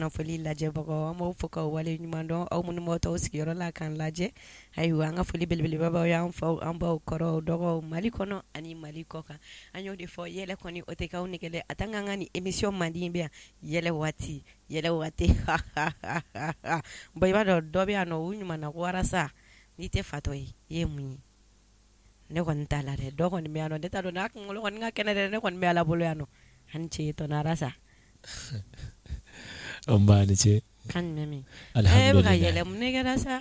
Kunnafoni lajɛbagaw, an b'aw fo k'aw wale ɲuman dɔn, aw minnu b'aw t'aw sigiyɔrɔ la k'an lajɛ. Ayiwa, an ka foli belebeleba b'aw ye, an faw, an baw, kɔrɔw, dɔgɔw, Mali kɔnɔ ani Mali kɔ kan. An y'o de fɔ, yɛlɛ kɔni o tɛ k'aw nege dɛ, en tant que an ka nin émission mandi in bɛ yan, yɛlɛ waati, yɛlɛ waati bon i b'a dɔn dɔ bɛ yan nɔ u ɲuman na ko Arasa n'i tɛ fatɔ ye, i ye mun ye? Ne kɔni t'a la dɛ, dɔ kɔni bɛ yan nɔ, ne t'a dɔn n'a kunkolo kɔni ka kɛnɛ dɛ, ne kɔni bɛ Ala bolo yan nɔ. A ni ce tonton Arasa. Nba, ni ce. Kan jumɛn min? E bɛ ka yɛlɛ, mun de kɛra sa?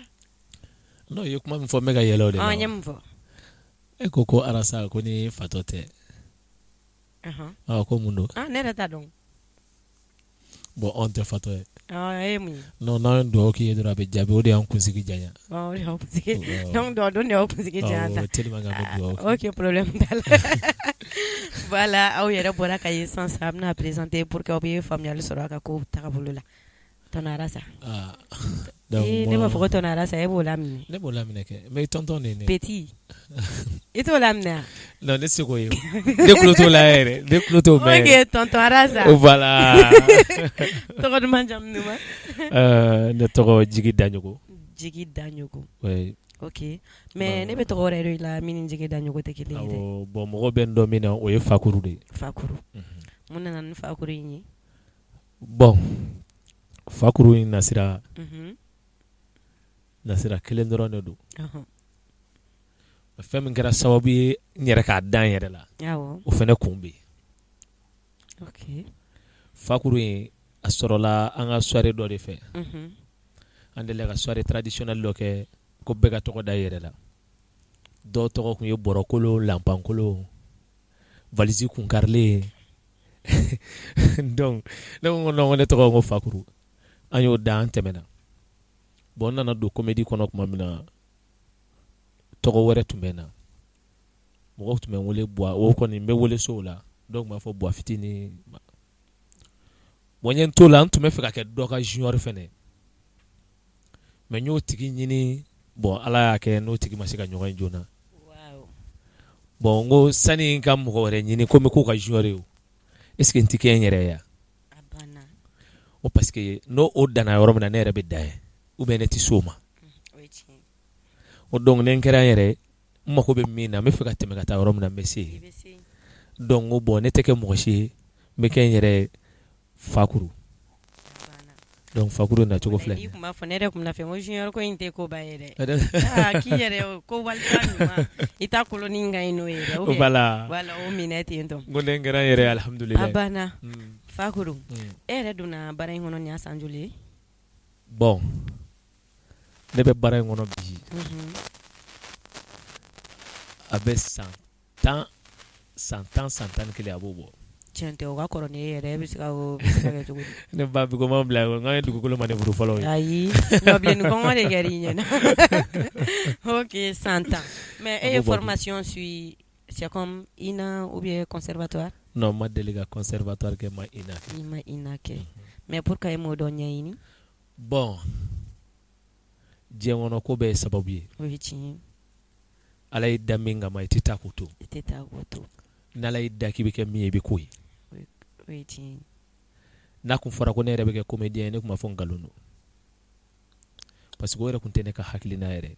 Non, i ye kuma min fɔ, n bɛ ka yɛlɛ o de la. Ɔ, n ye mun fɔ? E ko ko Arasa ko ni fatɔ tɛ. Ɔhɔn. Ko mun don? Ah, ne yɛrɛ t'a dɔn. Bon anw tɛ fatɔ ye. E ye mun ye? Non, n'an ye dugawu k'i ye dɔrɔn a bɛ jaabi, o de y'an kunsigi janya. O de y'aw kunsigi, donc dugawu don de y'aw kunsigi janya tan. Awɔ, tellement que an bɛ dugawu kɛ. Ok, problème t'a la. Voilà, aw yɛrɛ bɔra ka ye sisan sisan, a bɛna présenter pour que aw bɛ faamuyali sɔrɔ a ka kow tagabolo la. Tonton Arasa. Ah, donc ne b'a fɔ ko tonton Arasa, e b'o laminɛ. Ne b'o laminɛ kɛ, mais tonton de ye ne ye. Petit i t'o laminɛ wa? Non, ne tɛ se k'o ye, ne tulo t'o la yɛrɛ, ne tulo t'o mɛn yɛrɛ. Ok tonton Arasa. Voilà. Tɔgɔ duman, jamu duman? Ne tɔgɔ Jigi Daɲogo. Jigi Daɲogo. Oui. Ok, mais ne bɛ tɔgɔ wɛrɛ dɔn i la min ni Jigi Daɲogo tɛ kelen ye dɛ. Awɔ, bon mɔgɔw bɛ n dɔn min na, o ye Fakuru de ye. Fakuru. Mun nana ni Fakuru in ye? Bon Fakuru in nasira, nasira kelen dɔrɔn de don. Fɛn min kɛra sababu ye n yɛrɛ k'a da n yɛrɛ la, o fana kun bɛ yen. Fakuru in a sɔrɔla an ka soirée dɔ de fɛ. An delila ka soirée traditionnelle dɔ kɛ ko bɛɛ ka tɔgɔ da i yɛrɛ la. Dɔw tɔgɔ tun ye bɔrɔkolo, lanpankolo, valise kunkarilen. Donc ne ko non, ne tɔgɔ ko Fakuru. An y'o da, an tɛmɛna. Bon n nana don comédie kɔnɔ tuma min na, tɔgɔ wɛrɛ tun bɛ n na. Mɔgɔw tun bɛ n wele Buwa, o kɔni n bɛ wele so la. Dɔw tun b'a fɔ Buwa fitinin. Bon n ye n t'o la, n tun bɛ fɛ ka kɛ dɔ ka junior fɛnɛ. Mais n y'o tigi ɲini, bon Ala y'a kɛ n'o tigi ma se ka ɲɔgɔn ye joona. Bon n ko sani n ka mɔgɔ wɛrɛ ɲini ko n bɛ k'o ka junior ye, est ce que n tɛ kɛ n yɛrɛ ye wa? O parce que n'o o danna yɔrɔ min na, ne yɛrɛ bɛ dan yen ou bien ne tɛ s'o ma. O donc ni n kɛra n yɛrɛ ye, n mako bɛ min na, n bɛ fɛ ka tɛmɛ ka taa yɔrɔ min na, n bɛ se yen. Donc n ko bon ne tɛ kɛ mɔgɔ si ye, n bɛ kɛ n yɛrɛ ye Fakuru. Donc Fakuru nacogo filɛ. N'i tun b'a fɔ ne yɛrɛ tun bɛna fɔ ko junior ko in tɛ koba ye dɛ. Aa k'i yɛrɛ ko walita ɲuman i ta koloni ka ɲi n'o ye dɛ ou bien voilà, voilà o minɛ ten tɔ. N ko ni n kɛra n yɛrɛ ye alihamudulilayi. A banna Fakuru e yɛrɛ donna baara in kɔnɔ nin y'a san joli ye? Bon ne bɛ baara in kɔnɔ bi, a bɛ san 10, san 10, san 11, a b'o bɔ. Tiɲɛ tɛ, o ka kɔrɔ ni e yɛrɛ ye, e bɛ se ka o bɛ se ka kɛ cogo di? Ne ba bi ko bila n k'an ye dugukolo maneburu fɔlɔ ye. Ayi ɲɔbilenni kɔngɔ de kɛra i ɲɛna. Ok san 10 mais e ye formation suivi c'est comme INA ou bien conservatoire? Non, n ma deli ka conservatoire kɛ, n ma INA kɛ. I ma INA kɛ mais pourquoi e m'o dɔ ɲɛɲini? Bon diɲɛ kɔnɔ ko bɛɛ ye sababu ye. O ye tiɲɛ ye. Ala y'i da min kama i tɛ taa k'o to. I tɛ taa k'o to. N'Ala y'i da k'i bɛ kɛ min ye i bɛ k'o ye. O ye tiɲɛ ye. N'a kun fɔra ko ne yɛrɛ bɛ kɛ comédien ye, ne tun b'a fɔ nkalon don. Parce que o yɛrɛ tun tɛ ne ka hakilina yɛrɛ ye.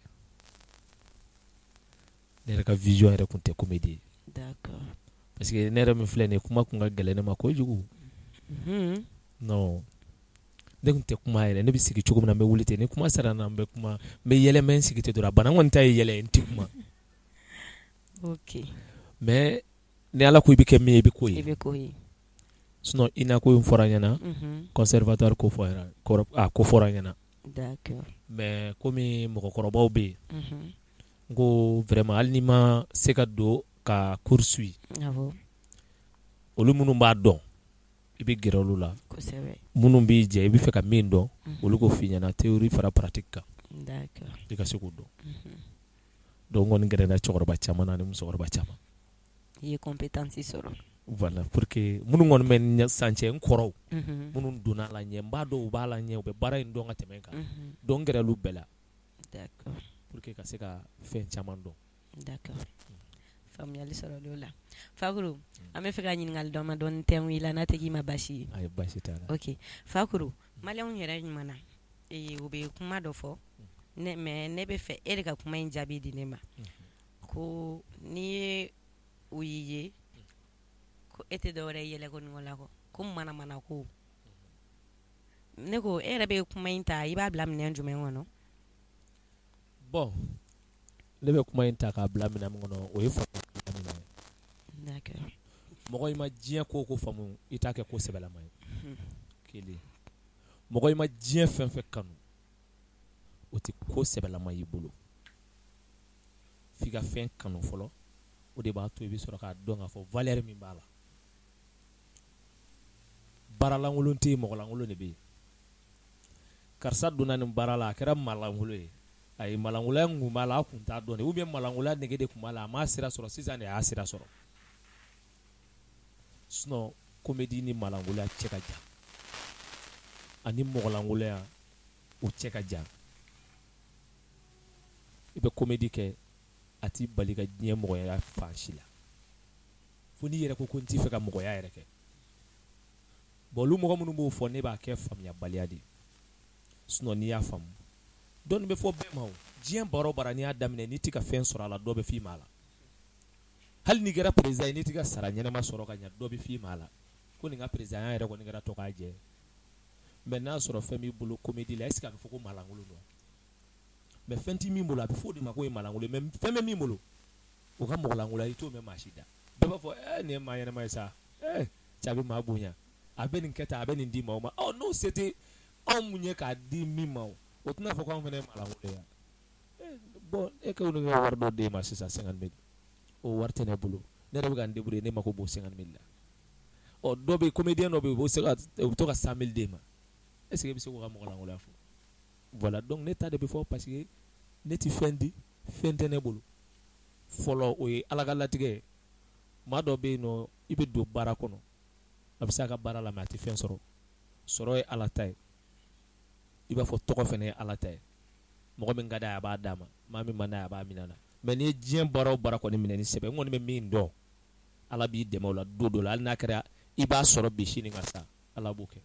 Ne yɛrɛ ka vision yɛrɛ tun tɛ comédie ye. D'accord. Parce que ne yɛrɛ min filɛ nin ye, kuma tun ka gɛlɛn ne ma kojugu. Unhun. Non. Ne tun tɛ kuma yɛrɛ, ne bɛ sigi cogo min na n bɛ wuli ten, ni kuma sera n na n bɛ kuma, n bɛ yɛlɛ, n bɛ n sigi ten dɔrɔn a banna, n kɔni ta ye yɛlɛ ye, n tɛ kuma. Ok. Mais ni Ala ko i bɛ kɛ min ye, i bɛ k'o ye. I bɛ k'o ye. Sinon INA ko in fɔra n ɲɛna, unhun, conservatoire ko fɔra a ko fɔra n ɲɛna. D'accord. Mais comme mɔgɔkɔrɔbaw bɛ yen, unhun, n ko vraiment hali n'i ma se ka don ka cours suit awɔ, olu minnu b'a dɔn, i bɛ gɛrɛ olu la, kosɛbɛ, minnu b'i jɛ i bɛ fɛ ka min dɔn, olu k'o f'i ɲɛna théorie fara pratique kan, d'accord, i ka se k'o dɔn, donc n kɔni gɛrɛla cɛkɔrɔba caman na ani musokɔrɔba caman. I ye compétence sɔrɔ. Voilà pour que minnu kɔni bɛ n san cɛ, n kɔrɔw, unhun, minnu donna a la ɲɛ, n b'a dɔn u b'a la ɲɛ, u bɛ baara in dɔn ka tɛmɛ n kan, unhun, donc n gɛrɛla u bɛɛ la. D'accord. Pour que ka se ka fɛn caman dɔn. D'accord. Faamuyali sɔrɔla o la. Fakuru, an bɛ fɛ ka ɲininkali damadɔni tɛnku i la n'a tɛ k'i ma baasi ye. Ayi, baasi t'a la. Ok Fakuru. Maliyɛnw yɛrɛ ɲuman na, u bɛ kuma dɔ fɔ mais ne bɛ fɛ e de ka kuma in jaabi di ne ma, ko n'i ye u y'i ye ko e tɛ dɔwɛrɛ ye yɛlɛko ni la kɔ, ko manamana ko. Ne ko e yɛrɛ bɛ kuma in ta, i b'a bila minɛn jumɛn kɔnɔ? Bon, ne bɛ kuma in ta k'a bila minɛn min kɔnɔ, o ye mɔgɔ i ma diɲɛ ko ko faamu, i t'a kɛ ko sɛbɛlama ye. Kelen, mɔgɔ i ma diɲɛ fɛn fɛn kanu, o tɛ ko sɛbɛlama y'i bolo. F'i ka fɛn kanu fɔlɔ, o de b'a to i bɛ sɔrɔ k'a dɔn k'a fɔ valeur min b'a la. Baaralankolon tɛ yen, mɔgɔlankolon de bɛ yen. Karisa donna nin baara la, a kɛra maalankolon ye. Ayi, maalankolonya kun b'a la, a kun t'a dɔn de, ou bien maalankolonya nege de tun b'a la, a m'a sira sɔrɔ, sisan de y'a sira sɔrɔ. Sinon comédie ni maalankolonya cɛ ka jan, ani mɔgɔlankolonya o cɛ ka jan. I bɛ comédie kɛ, a t'i bali ka diɲɛ mɔgɔya fan si la, fo n'i yɛrɛ ko ko n t'i fɛ ka mɔgɔya yɛrɛ kɛ. Bon, olu mɔgɔ minnu b'o fɔ, ne b'a kɛ faamuyabaliya de ye. Sinon n'i y'a faamu, dɔɔni bɛ fɔ bɛɛ ma. O diɲɛ baara o baara, n'i y'a daminɛ, n'i tɛ ka fɛn sɔrɔ a la, dɔ bɛ f'i ma a la. Hali n'i kɛra président ye, n'i tɛ ka sara ɲɛnama sɔrɔ ka ɲɛ, dɔ bɛ f'i ma a la ko nin ka présidentya yɛrɛ kɔni kɛra tɔ k'a jɛ. Mais n'a sɔrɔ fɛn b'i bolo comédie la, est ce que a bɛ fɔ ko maalankolon don? Mais fɛn tɛ min bolo, a bɛ fɔ o de ma k'o ye maalankolon ye. Mais fɛn bɛ min bolo, o ka mɔgɔlankolonya, i t'o mɛn maa si da. Bɛɛ b'a fɔ nin ye maa ɲɛnama ye sa, cɛ a bɛ maa bonya, a bɛ nin kɛ tan, a bɛ nin di maaw ma. Ɔ, n'o se tɛ anw mun ye k'a di min ma, o tɛna fɔ k'anw fana ye maalankolon ye. Bon, e ko ne ka wari dɔ d'e ma sisan, 50 000, o wari tɛ ne bolo, ne yɛrɛ bɛ ka n débrouiller, ne mako b'o 50 000 la. Ɔ, dɔ bɛ yen, comédien dɔ bɛ yen, u bɛ se ka u bɛ to ka 100 000 d'e ma, est ce que e bɛ se k'o ka mɔgɔlankolonya fɔ? Voilà, donc ne ta de bɛ fɔ parce que ne tɛ fɛn di, fɛn tɛ ne bolo fɔlɔ. O ye Ala ka latigɛ ye. Maa dɔ bɛ yen nɔ, i bɛ don baara kɔnɔ, a bɛ se a ka baara la, mais a tɛ fɛn sɔrɔ. Sɔrɔ ye Ala ta ye, i b'a fɔ tɔgɔ fana ye Ala ta ye. Mɔgɔ min ka d'a ye, a b'a d'a ma, maa min man d'a ye, a b'a minɛ a la. Mais n'i ye diɲɛ baara o baara kɔni minɛ ni sɛbɛ, n kɔni bɛ min dɔn, Ala b'i dɛmɛ o la don dɔ la, hali n'a kɛra i b'a sɔrɔ bi, sini ka sa, Ala b'o kɛ.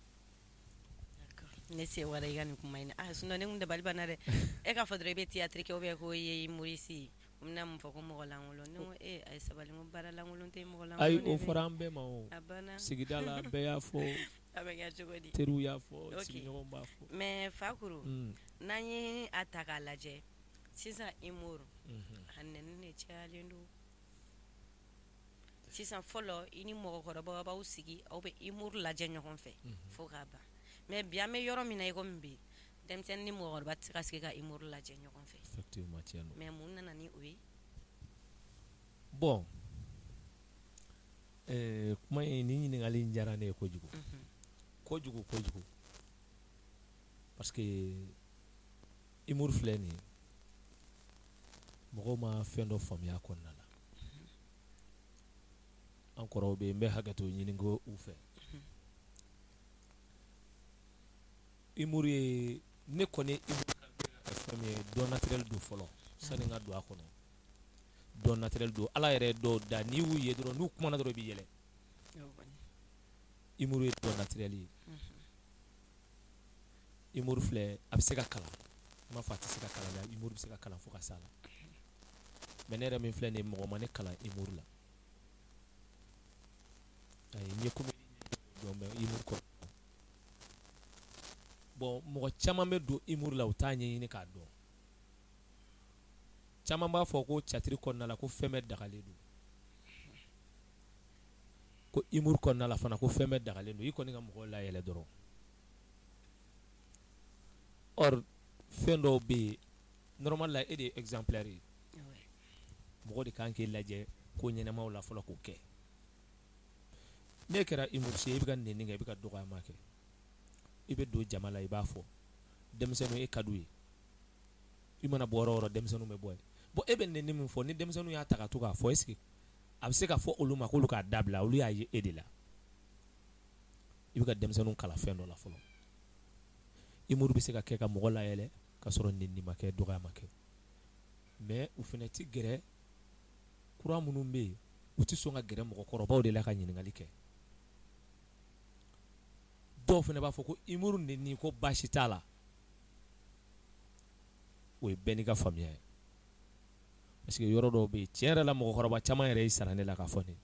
Ne se wara i ka nin kuma in na. Ah, sinon ne kun dabali banna dɛ. E k'a fɔ dɔrɔn i bɛ théâtre kɛ ou bien ko i ye humoriste ye, u bɛna mun fɔ? Ko mɔgɔ lankolon. Ne ko ee, a ye sabali, n ko baara lankolon tɛ, mɔgɔ lankolon. Ayi, o fɔra an bɛɛ ma. O a banna. Sigida la, bɛɛ y'a fɔ. A bɛ kɛ cogo di? Teriw y'a fɔ, sigiɲɔgɔnw b'a fɔ. Mais Fakuru, n'an ye a ta k'a lajɛ sisan, humour a nɛni de cayalen don sisan. Fɔlɔ, i ni mɔgɔkɔrɔbaw b'aw sigi, aw bɛ humour lajɛ ɲɔgɔn fɛ fo k'a ban. Mais bi, an bɛ yɔrɔ min na i komi bi, denmisɛnnin ni mɔgɔkɔrɔba tɛ se ka sigi ka humour lajɛ ɲɔgɔn fɛ. Effectivement, tiɲɛ don. Mais mun nana ni o ye? Bon, kuma in, nin ɲininkali in diyara ne ye kojugu kojugu kojugu, parce que humour filɛ nin ye, mɔgɔw ma fɛn dɔ faamuya kɔnɔna la. An kɔrɔw bɛ yen, n bɛ hakɛto ɲini ko u fɛ. Humour ye, ne kɔni, humour ka fɛn min ye, don naturel don fɔlɔ. Sani n ka don a kɔnɔ, don naturel don. Ala yɛrɛ ye dɔw da, n'i y'u ye dɔrɔn, n'u kumana dɔrɔn, i bɛ yɛlɛ. Humour ye don naturel ye. Humour filɛ, a bɛ se ka kalan, n m'a fɔ a tɛ se ka kalan dɛ. Humour bɛ se ka kalan fo ka s'a la. Mais ne yɛrɛ min filɛ nin ye, mɔgɔ ma ne kalan humour la. Ayi, n ye comédie dɔn, mais humour kɔrɔ, bon, mɔgɔ caman bɛ don humour la, u t'a ɲɛɲini k'a dɔn. Caman b'a fɔ ko théâtre kɔnɔna la, ko fɛn bɛɛ dagalen don, ko humour kɔnɔna la fana, ko fɛn bɛɛ dagalen don, i kɔni ka mɔgɔw layɛlɛ dɔrɔn. Or fɛn dɔw bɛ yen, normal la, e de ye exemplaire ye, mɔgɔ de kan k'e lajɛ ko ɲɛnamaw la fɔlɔ k'o kɛ. Ne kɛra humoriste ye, i bɛ ka nɛni kɛ, i bɛ ka dɔgɔyama kɛ, i bɛ don jama la, i b'a fɔ denmisɛnninw, e ka d'u ye. I mana bɔ yɔrɔ o yɔrɔ, denmisɛnninw bɛ bɔ yen. Bon, e bɛ nɛni min fɔ, ni denmisɛnninw y'a ta ka to k'a fɔ, est ce que a bɛ se ka fɔ olu ma k'olu k'a dabila? Olu y'a ye e de la. I bɛ ka denmisɛnninw kalan fɛn dɔ la fɔlɔ. Humour bɛ se ka kɛ ka mɔgɔ layɛlɛ ka sɔrɔ nɛni ma kɛ, dɔgɔya ma kɛ. Mais u fana tɛ gɛrɛ kura minnu bɛ yen, u tɛ sɔn ka gɛrɛ mɔgɔkɔrɔbaw de la ka ɲininkali kɛ. Dɔw fana b'a fɔ ko humour nɛni ko baasi t'a la. O ye bɛɛ n'i ka faamuya ye. Parce que yɔrɔ dɔw bɛ yen, tiɲɛ yɛrɛ la, mɔgɔkɔrɔba caman yɛrɛ y'i sara ne la k'a fɔ ne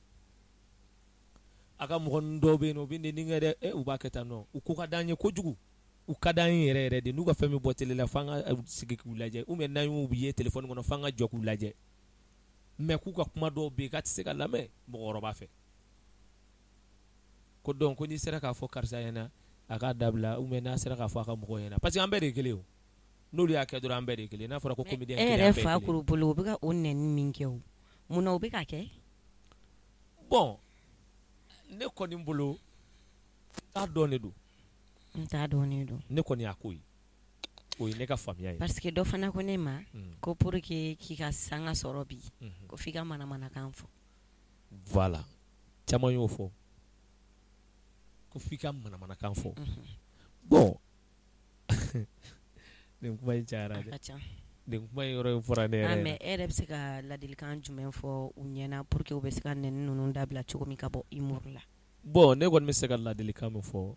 a ka mɔgɔ dɔw bɛ yen, u bɛ nɛni kɛ dɛ, u b'a kɛ tan nɔ, u ko ka d'an ye kojugu, u ka d'an ye yɛrɛ yɛrɛ de. N'u ka fɛn bɛ bɔ télé la, f'an ka sigi k'u lajɛ, ou bien n'an y'u ye téléphone kɔnɔ, f'an ka jɔ k'u lajɛ. Mais k'u ka kuma dɔw bɛ yen k'a tɛ se ka lamɛn mɔgɔkɔrɔba fɛ, ko donc ko n'i sera k'a fɔ karisa ɲɛna a k'a dabila, ou bien n'a sera k'a fɔ a ka mɔgɔw ɲɛna, parce que an bɛɛ de ye kelen ye. N'olu y'a kɛ dɔrɔn, an bɛɛ de ye kelen. N'a fɔra ko comédien E yɛrɛ Fakuru bolo, u bɛ ka o nɛni min kɛ, o munna u bɛ ka kɛ? Bon, ne kɔni bolo, n t'a dɔn de don. N t'a dɔn don. Ne kɔni y'a ko ye, o ye ne ka faamuya ye. Parce que dɔ fana ko ne ma ko pour que k'i ka sanga sɔrɔ bi, ko f'i ka manamanakan fɔ. Voilà, caman y'o fɔ ko f'i ka manamanakan fɔ. Bon, nin kuma in cayara dɛ, nin kuma in yɔrɔ in fɔra ne yɛrɛ. Mais e yɛrɛ bɛ se ka ladilikan jumɛn fɔ u ɲɛna pour que u bɛ se ka nɛni ninnu dabila cogo min ka bɔ humour la? Bon, ne kɔni bɛ se ka ladilikan min fɔ,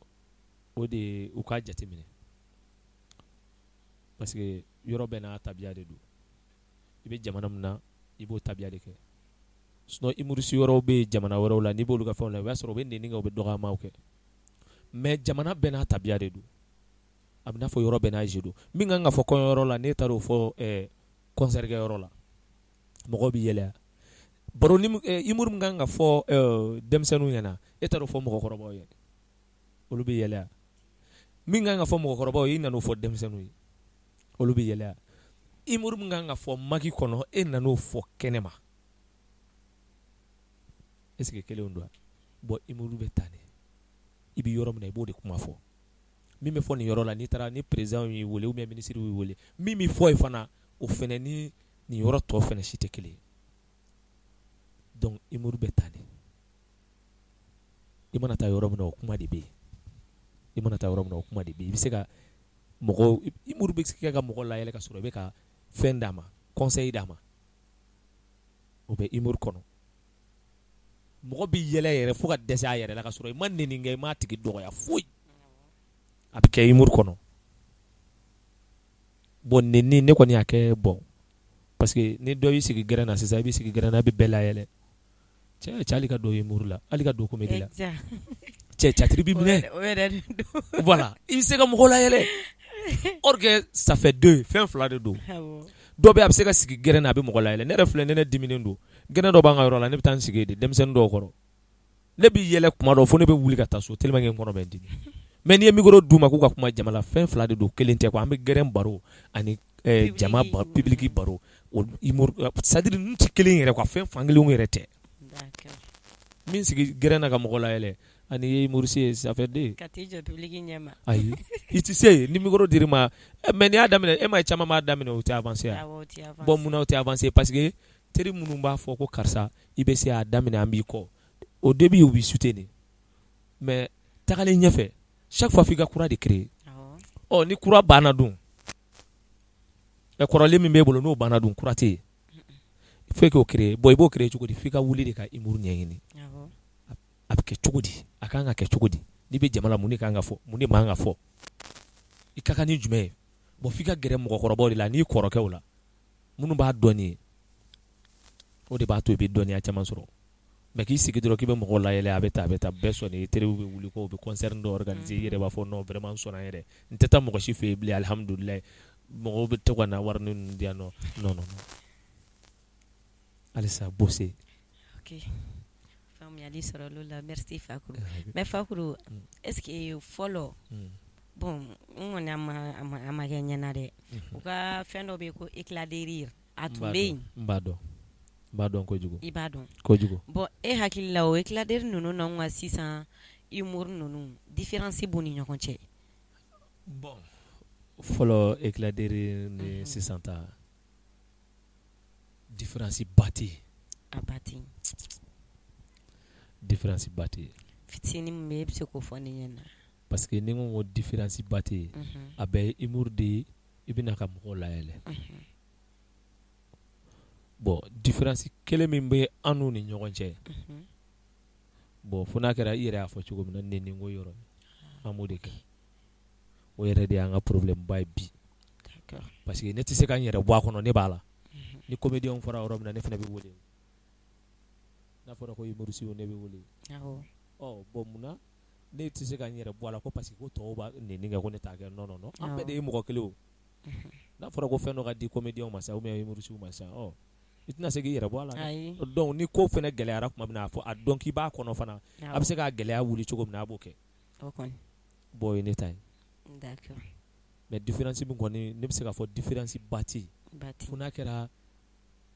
o de ye u k'a jateminɛ, parce que yɔrɔ bɛɛ n'a tabiya de don. I bɛ jamana min na, i b'o tabiya de kɛ. Sinon humoriste wɛrɛw bɛ yen jamana wɛrɛw la, n'i b'olu ka fɛnw la, i b'a sɔrɔ u bɛ nɛni kɛ, u bɛ dɔgɔyamaw kɛ. Mais jamana bɛɛ n'a tabiya de don. A bɛ n'a fɔ yɔrɔ bɛɛ n'a jeu don. Min kan ka fɔ kɔɲɔyɔrɔ la, n'e taara o fɔ concert kɛyɔrɔ la, mɔgɔw bɛ yɛlɛ. Baro ni humour min kan ka fɔ denmisɛnninw ɲɛna, e taara o fɔ mɔgɔkɔrɔbaw ye, olu bɛ yɛlɛ. Min kan ka fɔ mɔgɔkɔrɔbaw ye, i nan'o fɔ denmisɛnninw ye, olu bɛ yɛlɛ. Humour min kan ka fɔ maquis kɔnɔ, e nan'o fɔ kɛnɛma. Est ce que kelenw don? Bon, humour bɛ tan de. I bɛ yɔrɔ min na, i b'o de kuma fɔ. Min bɛ fɔ nin yɔrɔ la, n'i taara ni président y'i wele ou bien ministre y'i wele, min bɛ fɔ yen fana, o fana ni nin yɔrɔ tɔ fana si tɛ kelen ye. Donc humour bɛ tan de. I mana taa yɔrɔ min na, o kuma de bɛ yen. I mana taa yɔrɔ min na, o kuma de bɛ yen. I bɛ se ka mɔgɔ, humour bɛ se ka mɔgɔ layɛlɛ ka sɔrɔ i bɛ ka fɛn d'a ma, conseil d'a ma. O bɛ humour kɔnɔ. Mɔgɔ bɛ yɛlɛ yɛrɛ fo ka dɛsɛ a yɛrɛ la ka sɔrɔ i ma nɛni kɛ, i m'a tigi dɔgɔya foyi. A bɛ kɛ humour kɔnɔ. Bon, nɛni, ne kɔni y'a kɛ, bon, parce que ni dɔ y'i sigi gɛrɛn na sisan, i b'i sigi gɛrɛn na, i bɛ bɛɛ layɛlɛ. Cɛ cɛ, hali ka don humour la, hali ka don comédie la, cɛ, théâtre b'i minɛ. Voilà, i bɛ se ka mɔgɔw layɛlɛ, or que ça fait deux, fɛn fila de don. Dɔ bɛ, a bɛ se ka sigi gɛrɛn na, a bɛ mɔgɔ layɛlɛ. Ne yɛrɛ filɛ, ne diminen don, gɛrɛn dɔ b'an ka yɔrɔ la, ne bɛ taa n sigi de denmisɛnnin dɔw kɔrɔ, ne bɛ yɛlɛ kuma dɔ fo ne bɛ wuli ka taa so, tellement que n kɔnɔ bɛ n dimi. Mais n'i ye micro d'u ma k'u ka kuma jama la, fɛn fila de don, kelen tɛ quoi. An bɛ gɛrɛn baro ani jama public baro, o humour, c'est à dire ninnu tɛ kelen yɛrɛ quoi, fɛn fankelenw yɛrɛ tɛ. Min sigi gɛrɛn na ka mɔgɔ layɛlɛ ani ye humoriste ye, ça fait deux. Ka t'i jɔ public ɲɛma. Ayi, i tɛ se ni micro dir'i ma. Mais n'i y'a daminɛ, e ma ye, caman b'a daminɛ, o tɛ avancer. Bon, munna o tɛ avancer? Parce que teri minnu b'a fɔ ko karisa, i bɛ se a daminɛ, an b'i kɔ, au début u b'i soutenir, mais tagalen ɲɛfɛ, chaque fois f'i ka kura de créer. Ɔ, ni kura banna dun, ɛ, kɔrɔlen min b'e bolo, n'o banna dun, kura tɛ yen, fo k'o créer. Bon, i b'o créer cogo di? F'i ka wuli de ka humour ɲɛɲini. A bɛ kɛ cogo di? A kan ka kɛ cogo di? N'i bɛ jama la, mun de kan ka fɔ, mun de man ka fɔ, i ka kan ni jumɛn ye? Bon, f'i ka gɛrɛ mɔgɔkɔrɔbaw de la n'i kɔrɔkɛw la, minnu b'a dɔn nin ye. O de b'a to i bɛ dɔnniya caman sɔrɔ. Mais k'i sigi dɔrɔn k'i bɛ mɔgɔw layɛlɛ, a bɛ taa, a bɛ taa, bɛɛ sɔnni, i teriw bɛ wuli ko u bɛ concert dɔ organiser, i yɛrɛ b'a fɔ non, vraiment n sɔnna n yɛrɛ, n tɛ taa mɔgɔ si fɛ yen bilen, alihamudulilayi, mɔgɔw bɛ to ka na wari ninnu di yan nɔ. Non, non, halisa bosser. Ok, faamuyali sɔrɔla o la, merci Fakuru. Mais Fakuru, est ce que fɔlɔ, bon, n kɔni a ma kɛ ɲɛna dɛ, u ka fɛn dɔ bɛ yen ko éclat de rire, a tun bɛ yen. N b'a dɔn, n b'a dɔn kojugu. I b'a dɔn. Kojugu. Bon, e hakili la, o éclat de rire ninnu n'anw ka sisan humour ninnu, différence b'u ni ɲɔgɔn cɛ? Bon, fɔlɔ éclat de rire ni sisan ta, différence ba tɛ yen. A ba tɛ yen. Différence ba tɛ yen. Fitinin min bɛ yen, e bɛ se k'o fɔ ne ɲɛna. Parce que ni n ko différence ba tɛ yen, a bɛɛ ye humour de ye, i bɛna ka mɔgɔw layɛlɛ. Bon, différence kelen min bɛ an n'u ni ɲɔgɔn cɛ, bon, fo n'a kɛra i yɛrɛ y'a fɔ cogo min na, nɛni ko yɔrɔ. An b'o de kɛ. O yɛrɛ de y'an ka problème ba ye bi. Parce que ne tɛ se ka n yɛrɛ bɔ a kɔnɔ, ne b'a la. Ni comédien fɔra yɔrɔ min na, ne fana bɛ wele. N'a fɔra ko humoriste ne bɛ wele. Ɔ bon, munna ne tɛ se ka n yɛrɛ bɔ a la ko parce que ko tɔw b'a nɛni kɛ, ko ne t'a kɛ? Non, non, non, an bɛɛ de ye mɔgɔ kelen o. N'a fɔra ko fɛn dɔ ka di comédien ma sa ou bien humoriste ma sa, ɔ i tɛna se k'i yɛrɛ bɔ a la dɛ. Donc ni ko fana gɛlɛyara tuma min na, a fɔ a dɔn k'i b'a kɔnɔ fana, a bɛ se k'a gɛlɛya wuli cogo min na, a b'o kɛ. Bon, o ye ne ta ye. Mais différence min kɔni ne bɛ se k'a fɔ, différence ba tɛ yen, fo n'a kɛra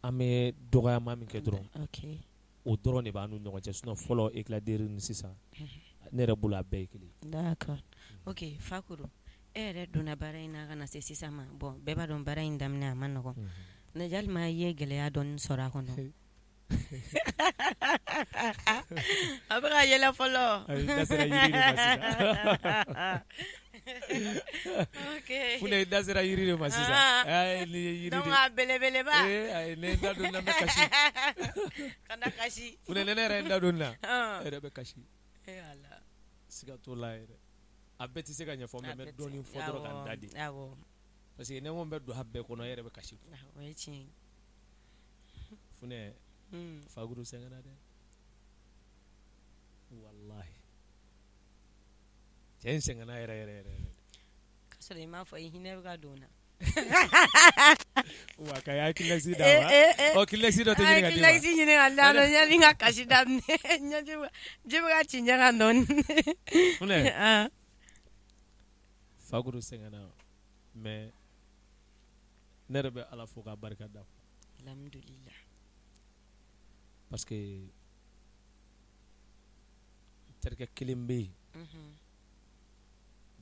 an bɛ dɔgɔyama min kɛ dɔrɔn, o dɔrɔn de b'an n'u ɲɔgɔn cɛ. Sinon fɔlɔ Éclat de rire ni sisan, ne yɛrɛ bolo, a bɛɛ ye kelen. D'accord, ok. Fakuru, e yɛrɛ donna baara in na ka na se sisan ma. Bon, bɛɛ b'a dɔn baara in daminɛ a ma nɔgɔn. Ne yalima i ye gɛlɛya dɔɔni sɔrɔ a kɔnɔ? A bɛ ka yɛlɛ fɔlɔ. Ayi, da sera yiri de ma sisan. Funɛ, i da sera yiri de ma sisan. Ayi, ni ye yiri de Donc a belebeleba. Ee ayi, ne da don na, n bɛ kasi. Kana kasi. Funɛ, ni ne yɛrɛ ye n da don nin na, e yɛrɛ bɛ kasi. E Ala. Siga t'o la yɛrɛ. A bɛɛ tɛ se ka ɲɛfɔ, mais n bɛ dɔɔnin fɔ dɔrɔn ka n da de. Parce que ni n ko n bɛ don a bɛɛ kɔnɔ, e yɛrɛ bɛ kasi. O ye tiɲɛ ye. Funɛ, Fakuru sɛgɛnna dɛ. Walahi. Cɛ in sɛgɛnna yɛrɛ yɛrɛ yɛrɛ. K'a sɔrɔ i m'a fɔ, i hinɛ bɛ ka don n na. Wa ka hakililasi d'a ma. Ɔ, Kleenex dɔ tɛ ɲini ka d'i ma? Kleenex ɲini ka di yan nɔ yanni n ka kasi daminɛ. Ɲɛji ji bɛ ka ci n ɲɛ kan dɔɔni. Funɛ. Fakuru sɛgɛnna, mais ne yɛrɛ bɛ Ala fo k'a barika da. Alhamdulillah. Parce que terikɛ kelen bɛ yen.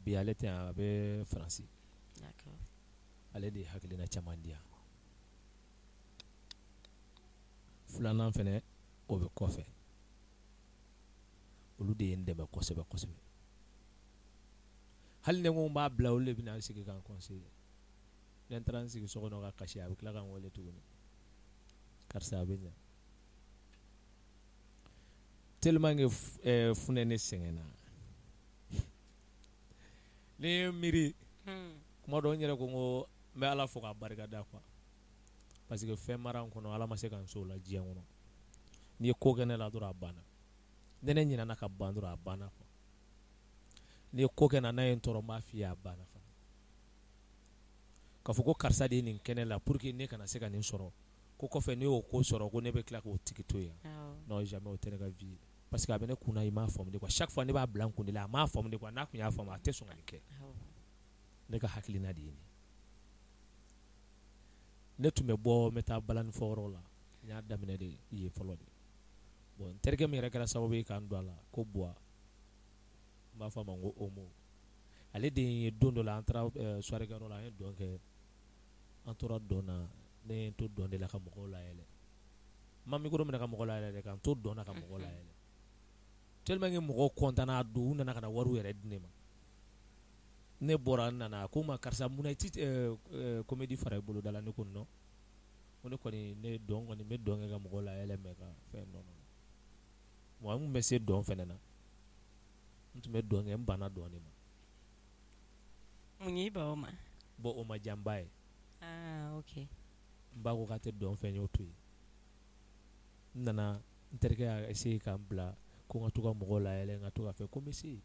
Bi ale tɛ yan, a bɛ Faransi. Ale de ye hakilina caman di yan. Filanan fana, o bɛ kɔfɛ. Olu de ye n dɛmɛ kosɛbɛ kosɛbɛ. Hali ni ko n b'a bila, olu de bɛna n sigi ka n conseiller. Ni n taara n sigi so kɔnɔ ka kasi, a bɛ tila ka n wele tuguni. Karisa, a bɛ ɲɛ. Tellement que Funɛ, ne sɛgɛnna. Ni ye miiri kuma dɔ, n yɛrɛ ko n ko n bɛ Ala fo k'a barika da quoi. Parce que fɛn mara n kɔnɔ, Ala ma se ka n so la diɲɛ kɔnɔ. N'i ye ko kɛ ne la dɔrɔn, a banna. Ni ne ɲinɛna ka ban dɔrɔn, a banna quoi. N'i ye ko kɛ n na, n'a ye n tɔɔrɔ, n b'a f'i ye, a banna fana. K'a fɔ ko karisa de ye nin kɛ ne la pour que ne kana se ka nin sɔrɔ, ko kɔfɛ ne y'o ko sɔrɔ, ko ne bɛ tila k'o tigi to yen. Non, jamais, o tɛ ne ka vie ye. Parce que a bɛ ne kunna, i m'a faamu de quoi. Chaque fois ne b'a bila n kun de la, a m'a faamu de quoi. N'a tun y'a faamu, a tɛ sɔn ka nin kɛ. Ne ka hakilina de ye nin ye. Ne tun bɛ bɔ, n bɛ taa balani fɔyɔrɔ la. N y'a daminɛ de yen fɔlɔ de. Bon, n terikɛ min yɛrɛ kɛra sababu ye k'an don a la, ko Buwa, n b'a fɔ a ma ko Omo. Ale de ye don dɔ la, an taara soirée kɛyɔrɔ la, an ye dɔn kɛ. An tora dɔn na, ne ye n to dɔn de la ka mɔgɔw layɛlɛ. N ma micro minɛ ka mɔgɔw layɛlɛ dɛ, ka n to dɔn na ka mɔgɔw layɛlɛ. Tellement que mɔgɔw content na a don, u nana ka na wariw yɛrɛ di ne ma. Ne bɔra, n nana, a ko n ma: karisa, munna i ti comédie fara i boloda la? Ne ko non. Ko ne kɔni, ne dɔn kɔni, n bɛ dɔn kɛ ka mɔgɔw layɛlɛ, mais ka fɛn, non non. Bon, n tun bɛ se dɔn fana na. N tun bɛ dɔn kɛ, n banna dɔn de ma. Mun y'i ban o ma? Bon, o ma diya n ba ye. Ah, ok. N ba ko k'a tɛ dɔn fɛ, n y'o to yen. N nana, n terikɛ y'a essayer ka n bila ko n ka to ka mɔgɔw layɛlɛ, n ka to ka fɛ ko n bɛ se.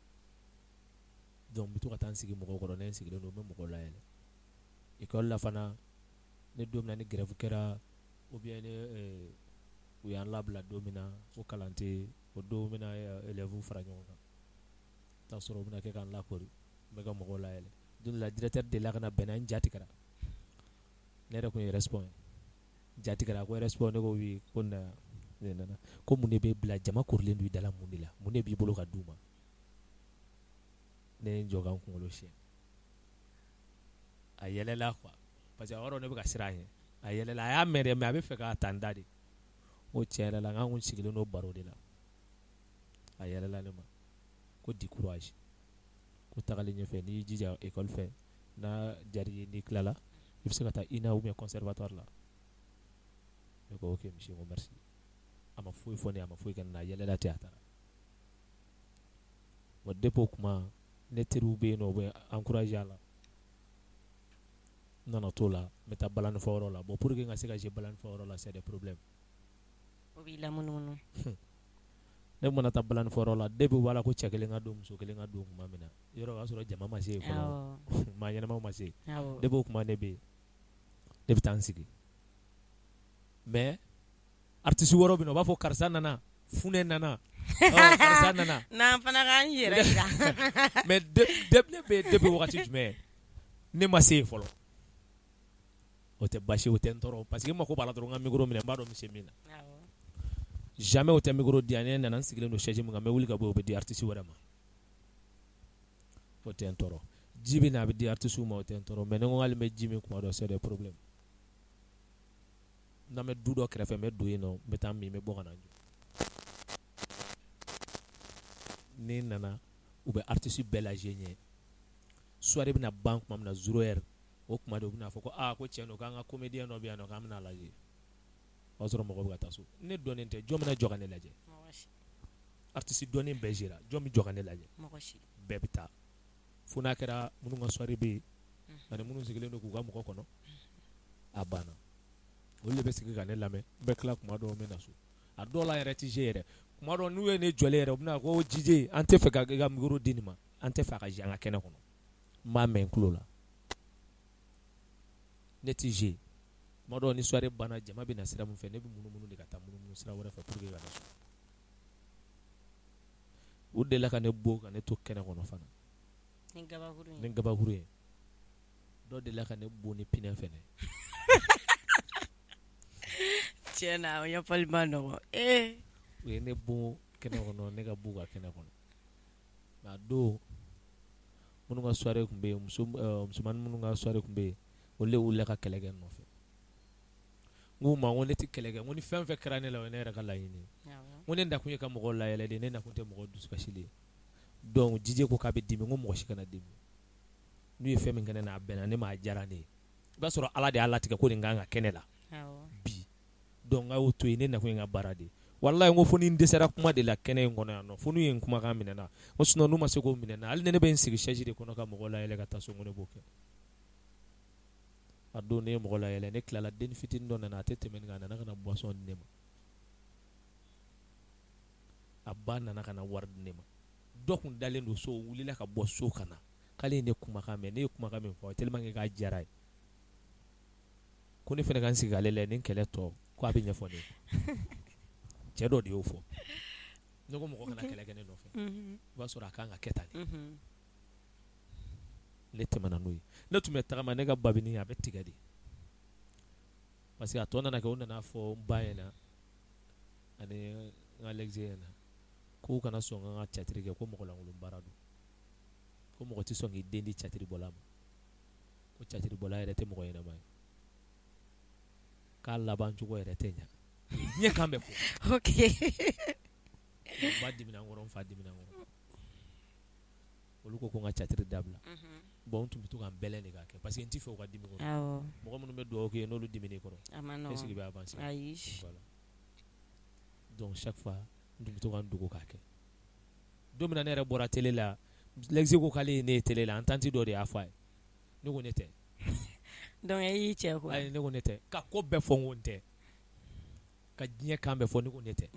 Donc n bɛ to ka taa n sigi mɔgɔw kɔrɔ, ne sigilen don, n bɛ mɔgɔw layɛlɛ. École la fana, ne don min na ni grève kɛra ou bien ne u y'an labila don min na ko kalan tɛ yen, o don n bɛna élèves fara ɲɔgɔn kan. I bɛ taa sɔrɔ u bɛna kɛ ka n lakori, n bɛ ka mɔgɔw layɛlɛ. Don dɔ la, directeur delila ka na bɛn n'a ye, n ja tigɛra. Ne yɛrɛ tun ye respon ye. Ja tigɛra, a ko respon, ne ko oui, ko na ne nana. Ko mun de bɛ bila jama korilen don i da la, mun de la? Mun de b'i bolo ka d'u ma? Ne ye n jɔ ka n kunkolo siɲɛ. A yɛlɛla quoi. Parce que a b'a dɔn ne bɛ ka siran a ɲɛ. A yɛlɛla, a y'a mɛn dɛ, mais a bɛ fɛ k'a ta n da de. N ko tiɲɛ yɛrɛ la, n k'an kun sigilen don baro de la. A yɛlɛla ne ma. Ko du courage. Ko tagalen ɲɛfɛ, n'i y'i jija école fɛ, n'a diyar'i ye, n'i tilala, i bɛ se ka taa INA ou bien conservatoire la. Ne ko ok monsieur, n ko merci. A ma foyi fɔ ne ye, a ma foyi kɛ ne na, a yɛlɛla ten, a taara. Bon, depuis o kuma Ne teriw bɛ yen nɔ, u bɛ encourager a la. N nana t'o la, n bɛ taa balani fɔyɔrɔ la. Bon, pour que n ka se ka jouer balani fɔyɔrɔ la, c'est des problèmes. O b'i lamunumunu. Ne mana taa balani fɔyɔrɔ la, depuis u b'a la ko cɛ kelen ka don, muso kelen ka don tuma min na, yɔrɔ o y'a sɔrɔ jama ma se yen fɔlɔ, maa ɲɛnamaw ma se yen. Depuis o tuma ne bɛ yen, ne bɛ taa n sigi. Mais artiste wɛrɛw bɛ na, u b'a fɔ karisa nana, funɛ nana, karisa nana. N'an fana k'an yɛrɛ jira. Mais ne bɛ yen depuis wagati jumɛn, ne ma se yen fɔlɔ. O tɛ basi, o tɛ n tɔɔrɔ parce que n mako b'a la dɔrɔn n ka micro minɛ, n b'a dɔn n bɛ se min na. Jamais o tɛ micro di yan, ne nana n sigilen don chaise min kan, n bɛ wuli ka bɔ yen, o bɛ di artiste wɛrɛ ma. O tɛ n tɔɔrɔ. Ji bɛ na, a bɛ di artiste ma, o tɛ n tɔɔrɔ. Mais ni n ko hali n bɛ ji min tuma dɔ, c'est des problèmes. N'an bɛ du dɔ kɛrɛfɛ, n bɛ don yen nɔ, n bɛ taa min, n bɛ bɔ ka na n jɔ. Ne nana, u bɛ artiste bɛɛ lajɛ ɲɛ. Soirée bɛna ban tuma min na, 0 heure, o tuma de u bɛna fɔ ko aa ko tiɲɛ don k'an ka comédien dɔ bɛ yan nɔ, k'an bɛna lajɛ. O y'a sɔrɔ mɔgɔw bɛ ka taa so. Ne dɔnnen tɛ, jɔn bɛna jɔ ka ne lajɛ? Artiste dɔnnen bɛɛ sera, jɔn bɛ jɔ ka ne lajɛ? Bɛɛ bɛ taa. Fo n'a kɛra minnu ka soirée bɛ yen, ani minnu sigilen don k'u ka mɔgɔ kɔnɔ, a banna. Olu de bɛ sigi ka ne lamɛn. N bɛ tila tuma dɔw, n bɛ na so. A dɔw la yɛrɛ tɛ jouer yɛrɛ. Tuma dɔw n'u ye ne jɔlen yɛrɛ, u bɛna ko DJ, an tɛ fɛ ka i ka micro di nin ma, an tɛ fɛ a ka jouer an ka kɛnɛ kɔnɔ. N b'a mɛn n tulo la. Ne tɛ jouer. Tuma dɔw ni soirée banna, jama bɛ na sira min fɛ, ne bɛ munumunu de ka taa munumunu sira wɛrɛ fɛ pour que ka na so. U delila ka ne bon ka ne to kɛnɛ kɔnɔ fana. Ni gabakuru ye. Dɔ delila ka ne bon ni pinɛ fɛnɛ. Tiɲɛ na, o ɲɛfɔli man nɔgɔn ee. U ye ne bon kɛnɛ kɔnɔ, ne ka b'u ka kɛnɛ kɔnɔ. Mais a don, minnu ka soirée tun bɛ yen, musomannin minnu ka soirée tun bɛ yen, olu de wulila ka kɛlɛ kɛ n nɔfɛ. N k'u ma, n ko ne tɛ kɛlɛ kɛ, n ko ni fɛn fɛn kɛra ne la, o ye ne yɛrɛ ka laɲini ye. N ko ne nakun ye ka mɔgɔw layɛlɛ de, ne nakun tɛ mɔgɔw dusukasili ye. Donc DJ ko k'a bɛ dimi, n ko mɔgɔ si kana dimi. N'u ye fɛn min kɛ ne na, a bɛnna ne ma, a diyara ne ye. I b'a sɔrɔ Ala de y'a latigɛ ko nin ka kan ka kɛ ne la bi. Donc a y'o to yen, ne nakun ye n ka baara de ye. Walahi, n ko fo ni n dɛsɛra kuma de la kɛnɛ in kɔnɔ yan nɔ, fo n'u ye n kumakan minɛ n na. N ko sinon n'u ma se k'o minɛ n na, hali ni ne bɛ n sigi chaise de kɔnɔ ka mɔgɔw layɛlɛ ka taa so, n ko ne b'o kɛ. A don ne ye mɔgɔ layɛlɛ, ne tilala, dennin fitinin dɔ nana, a tɛ tɛmɛ nin kan, a nana ka na boisson di ne ma. A ba nana ka na wari di ne ma. Dɔ kun dalen don so, wulila ka bɔ so ka na, k'ale ye ne kumakan mɛn, ne ye kumakan min fɔ, tellement que k'a diyara ye, ko ne fana ka n sigi ale la ni kɛlɛ tɔ, ko a bɛ ɲɛfɔ ne ye. Cɛ dɔ de y'o fɔ. Ne ko mɔgɔ kana kɛlɛ kɛ ne nɔfɛ. I b'a sɔrɔ a kan ka kɛ tan de. Ne tɛmɛna n'o ye. Ne tun bɛ tagama, ne ka babini a bɛ tigɛ de. Parce que a tɔ nana kɛ, u nana fɔ n ba ɲɛna ani n ka l'ex ɲɛna k'u kana sɔn ka théâtre kɛ, ko mɔgɔlankolon baara don, ko mɔgɔ tɛ sɔn k'i den di théâtre bɔla ma, ko théâtre bɔla yɛrɛ tɛ mɔgɔ ɲɛnama ye, k'a laban cogo yɛrɛ tɛ ɲa. Diɲɛ kan bɛɛ fɔ. N ba dimina n kɔrɔ, n fa dimina n kɔrɔ. Olu ko ko n ka théâtre dabila. Bon, n tun bɛ to ka n bɛlɛn de k'a kɛ parce que n tɛ fɛ u ka dimi n kɔrɔ. Mɔgɔ minnu bɛ dugawu k'i ye, n'olu dimina i kɔrɔ, est ce que i bɛ avancer? Voilà. Donc chaque fois n tun bɛ to ka n dogo k'a kɛ. Don min na ne yɛrɛ bɔra télé la, l'ex ko k'ale ye ne ye télé la, an tantie dɔ de y'a fɔ a ye. Ne ko ne tɛ. Donc e y'i cɛ quoi. Ayi, ne ko ne tɛ. Ka ko bɛɛ fɔ, n ko n tɛ. Ka diɲɛ kan bɛɛ fɔ, ne ko ne tɛ.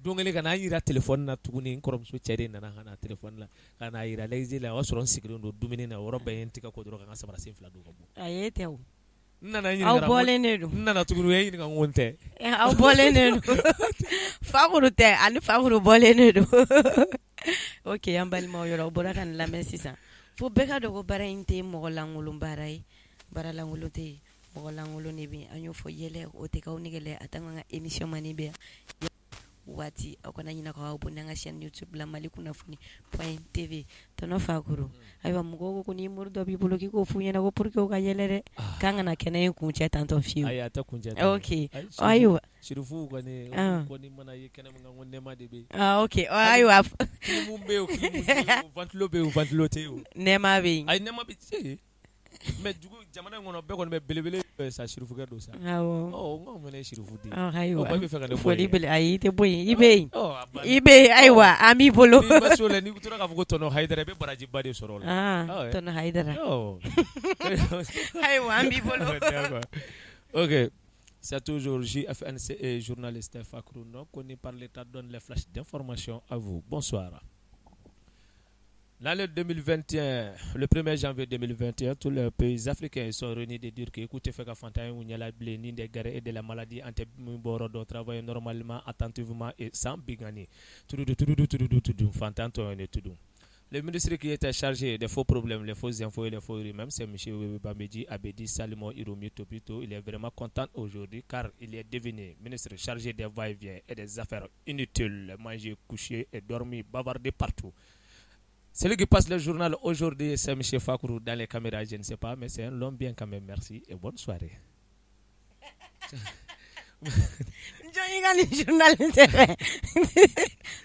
Don kelen ka na n jira téléphone na tuguni, n kɔrɔmuso cɛ de nana ka na téléphone la, ka n'a jira l'ex la, o y'a sɔrɔ n sigilen don dumuni na, o yɔrɔ bɛɛ ye n tɛgɛ ko dɔrɔn ka n ka samara sen fila don ka bɔ. Ayi, e tɛ o. N nana n ɲininka. Aw bɔlen de don. N nana tuguni, u ye n ɲininka, n ko n tɛ. Aw bɔlen de don. Fakuru tɛ, ani Fakuru bɔlen de don. Ok, an balimaw, yɔrɔ aw bɔra ka nin lamɛn sisan. Fo bɛɛ ka dɔn ko baara in tɛ mɔgɔ lankolon baara ye. Baara lankolon tɛ yen. Mɔgɔ lankolon de bɛ yen. An y'o fɔ, yɛlɛ o tɛ k'aw nɛgɛ, a t'an ka émission man bɛ yan waati. Aw kana ɲinɛ k'aw abonner an ka chaîne YouTube la, Mali kunnafoni point TV. Tonton Fakuru, ayiwa, mɔgɔw ko ni mori dɔ b'i bolo, k'i k'o f'u ɲɛna ko pour que u ka yɛlɛ dɛ, k'an kana kɛnɛ in kuncɛ tantɔ fiyewu. Ayi, a tɛ kuncɛ. Ok, ayiwa. Sirifu kɔni kɔni mana ye kɛnɛ min kan, ko nɛɛma de bɛ yen. Ah ok, ayiwa. Clim bɛ yen, clim tɛ yen, ventilo bɛ yen, ventilo tɛ yen. Nɛɛma bɛ yen. Ayi, nɛɛma bɛ yen. Mais dugu jamana in kɔnɔ bɛɛ kɔni bɛ belebele sa sirifukɛ don sa n fana ye sirifu den ayiwa bɛ fɛ ka foli ayi i tɛ bɔ yen i bɛ yen i bɛ yen ayiwa an b'i bolo n'i tora k'a fɔ ko tonton Hayidara i bɛ barajiba de sɔrɔ o la tonton Hayidara ayiwa an b'i bolo ok. C'est toujours JFNC et journaliste Fakrou non connu par l'État donne les flashs d'information à vous. Bonsoir. L'année 2021, le 1er janvier 2021, tous les pays africains sont réunis de dire que k'u tɛ fɛ ka fantanya y'u ɲɛla bilen ni des guerres et de la maladie an tɛ min bɔyɔrɔ dɔn travailler normalement attentivement et sans bingani tududu tududu tududu tudu fantan tɔɲɔnen tudu. Le ministre qui était chargé des faux problèmes, les fausses infos et les faux rumeurs, c'est M. Bamedji Abedi Salimo Hiromi Topito. Il est vraiment content aujourd'hui car il est devenu ministre chargé des va-et-vient et des affaires inutiles, manger, coucher et dormir, bavarder partout. Celui qui passe le journal aujourd'hui, c'est M. Fakourou dans les caméras, je ne sais pas, mais c'est un long bien quand même. Merci et bonne soirée. Jɔn ka ni journal tɛ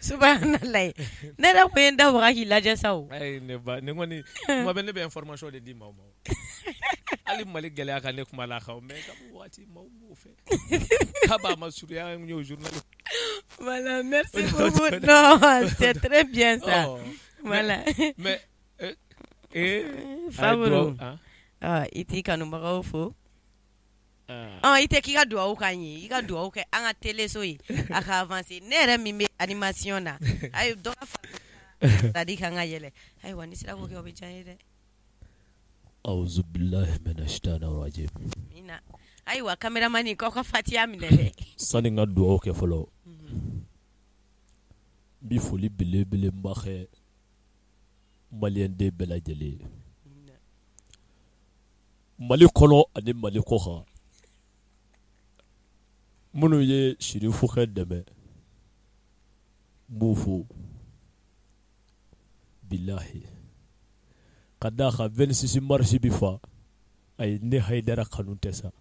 subahanallahi ne yɛrɛ tun ye n da waga k'i lajɛ sa o. Ayi ne ba ne kɔni tuma bɛɛ ne bɛ information de di maaw ma hali Mali gɛlɛya kan ne kuma la kan mais kabi waati maaw b'o fɛ k'a ma surunya an y'o journal. Voilà merci beaucoup non c'est très bien ça. Oh, voilà. Mais Fakuru i t'i kanubagaw fo. I tɛ k'i ka dugawu k'an ye i ka dugawu kɛ an ka teleso ye a ka avancer ne yɛrɛ min bɛ animation na a ye dɔ ka di kan ka yɛlɛ ayiwa ni sera k'o kɛ o bɛ diya n ye dɛ. Ayiwa caméraman k'aw ka fatiya minɛ dɛ. Sani n ka dugawu kɛ fɔlɔ n bɛ foli belebeleba kɛ maliyɛnden bɛɛ lajɛlen ye. Mali kɔnɔ ani mali kɔkan minnu ye sirifukɛ dɛmɛ n b'u fo bilahi ka d'a kan 26 mars bɛ fa ayi ne Hayidara kanu tɛ sa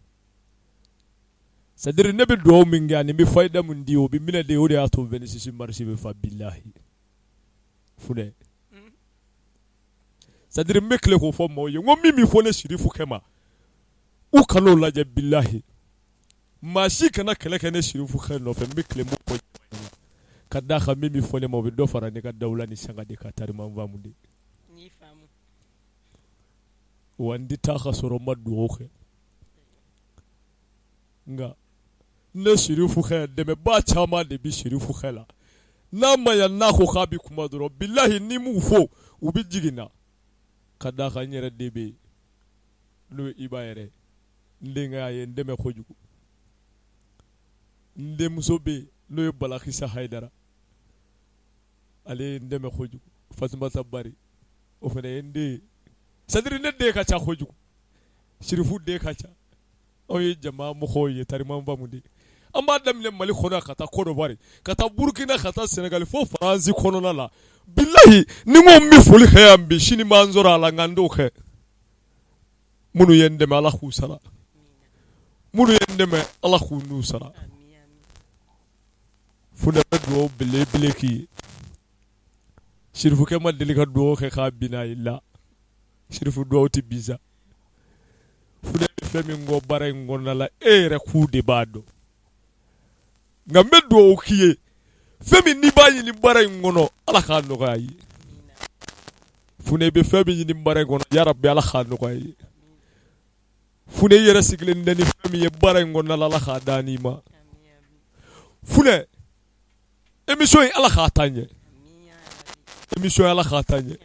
c'est-à-dire ne bɛ dugawu min kɛ ani n bɛ fayida min di o bɛ minɛ de o de y'a to 26 mars bɛ fa bilahi funɛ c'est-à-dire n bɛ tile k'o fɔ maaw ye n ko min bɛ fɔ ne sirifukɛ ma u kan'o lajɛ bilahi maa si kana kɛlɛ kɛ ne sirifukɛ nɔfɛ n bɛ tile m'o fɔ ka d'a kan min bɛ fɔ ne ma o bɛ dɔ fara ne ka dawula ni sanga de kan tariman faamu de wa n tɛ taa ka sɔrɔ n ma dugawu kɛ nka ne sirifukɛ dɛmɛbaa caman de bɛ sirifukɛ la n'a ma ya n'a ko k'a bɛ kuma dɔrɔn bilahi ni m'u fo u bɛ jigin na ka d'a kan n yɛrɛ den bɛ yen n'o ye Iba yɛrɛ n denkɛ a ye n dɛmɛ kojugu n denmuso bɛ yen n'o ye Balakisa Hayidara ale ye n dɛmɛ kojugu Fatumata Bari o fana ye n den ye c'est-à-dire ne den ka ca kojugu sirifu den ka ca anw ye jama mɔgɔw ye tariman faamu de an b'a daminɛ mali kɔnɔ ka taa Côte d'Ivoire ka taa Burukina ka taa Sénégal fo Faransi kɔnɔna la bilahi ni n ko n bɛ foli kɛ yan bi sini b'an sɔrɔ a la nka n t'o kɛ minnu ye n dɛmɛ Ala k'u sara minnu ye n dɛmɛ Ala k'u n'u sara funɛ bɛ dugawu belebele k'i ye sirifukɛ ma deli ka dugawu kɛ k'a bin a la sirifu dugawu tɛ bin sa funɛ bɛ fɛn min kɔ baara in kɔnɔna la e yɛrɛ k'u de b'a dɔn nka n bɛ dugawu k'i ye fɛn min n'i b'a ɲini baara in kɔnɔ Ala k'a nɔgɔya i ye funɛ bɛ fɛn min ɲini baara in kɔnɔ yarabi Ala k'a nɔgɔya i ye funɛ i yɛrɛ sigilen tɛ ni fɛn min ye baara in kɔnɔna la Ala k'a d'an ma funɛ émission in Ala k'a taa ɲɛ émission Ala k'a taa ɲɛ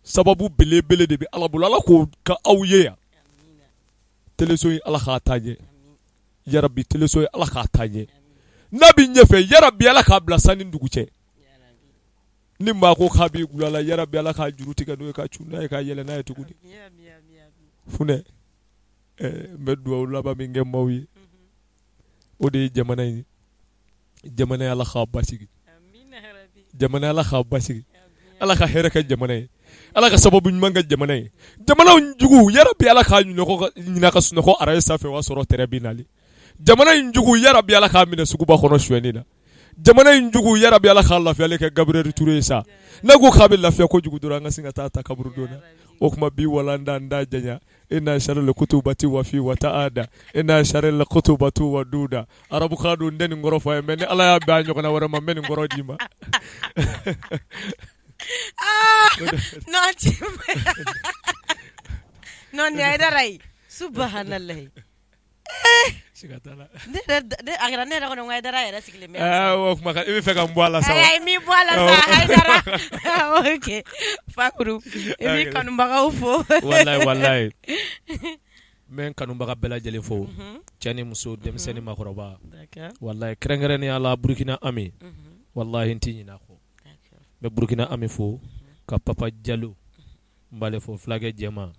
sababu belebele de bɛ Ala bolo Ala k'o ka aw ye yan teleso in Ala k'a taa ɲɛ yarabi teleso in Ala k'a taa ɲɛ n'a bɛ ɲɛfɛ yarabi Ala k'a bila san ni dugu cɛ ni maa ko k'a b'i gulon a la yarabi Ala k'a juru tigɛ n'o ye ka cun n'a ye ka yɛlɛ n'a ye tuguni funɛ n bɛ dugawu laban min kɛ maaw ye o de ye jamana in ye jamana Ala k'a basigi jamana Ala k'a basigi Ala ka hɛrɛ kɛ jamana ye Ala ka sababu ɲuman kɛ jamana ye jamana jugu yarabi Ala k'a ɲina ka sunɔgɔ araye sanfɛ o y'a sɔrɔ tɛrɛn bɛ nali jamana in jugu yarabi Ala k'a minɛ suguba kɔnɔ sonyɛni na jamana in jugu yarabi Ala k'a lafiyalen kɛ Gabriel Touré ye sa n'a ko k'a bɛ lafiya kojugu dɔrɔn an ka sin ka taa ta kaburudon na. O tuma bi walanda n da janya ina sharil kutubati wa fi wa ta'ada ina sharil kutubatu wa duda arabukan don n tɛ nin kɔrɔ fɔ ye mais ni Ala y'a bɛn a ɲɔgɔnna wɛrɛ ma n bɛ nin kɔrɔ d'i ma. Aa non non nin ye Hayidara ye subahanalahi Siga t'a la. Ne a kɛra ne yɛrɛ kɔnɔ ko Hayidara yɛrɛ sigilen bɛ yan sisan. O kuma i bɛ fɛ ka n bɔ a la sa wa? Ayi n m'i bɔ a la sa Hayidara ok Fakuru i b'i kanubagaw fo. Walayi walayi n bɛ n kanubaga bɛɛ lajɛlen fo cɛ ni muso denmisɛn ni maakɔrɔba walayi kɛrɛnkɛrɛnnenya la Burukina Ami walayi n tɛ ɲinɛ a kɔ n bɛ Burukina Ami fo ka Papa Jalo n b'ale fo fulakɛ jɛman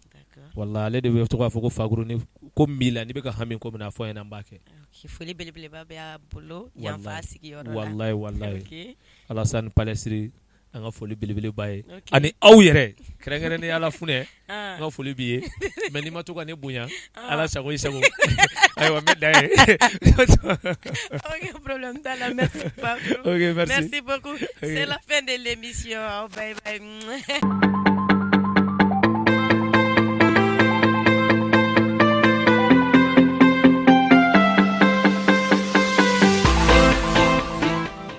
walayi ale de bɛ to k'a fɔ ko Fakuru ni ko min b'i la n'i bɛ ka hami ko min na a fɔ n ɲɛna n b'a kɛ foli belebeleba bɛ a bolo yan f'a sigiyɔrɔ la walayi walayi Alasani Palɛsiri an ka foli belebele b'a ye ani aw yɛrɛ kɛrɛnkɛrɛnnenya la Funɛ n ka foli b'i ye mais n'i ma to ka ne bonya Ala sago i sago ayiwa n bɛ dan yen ok problème t'a la merci Fakuru ok merci merci beaucoup c'est la fin de l'émission bye bye.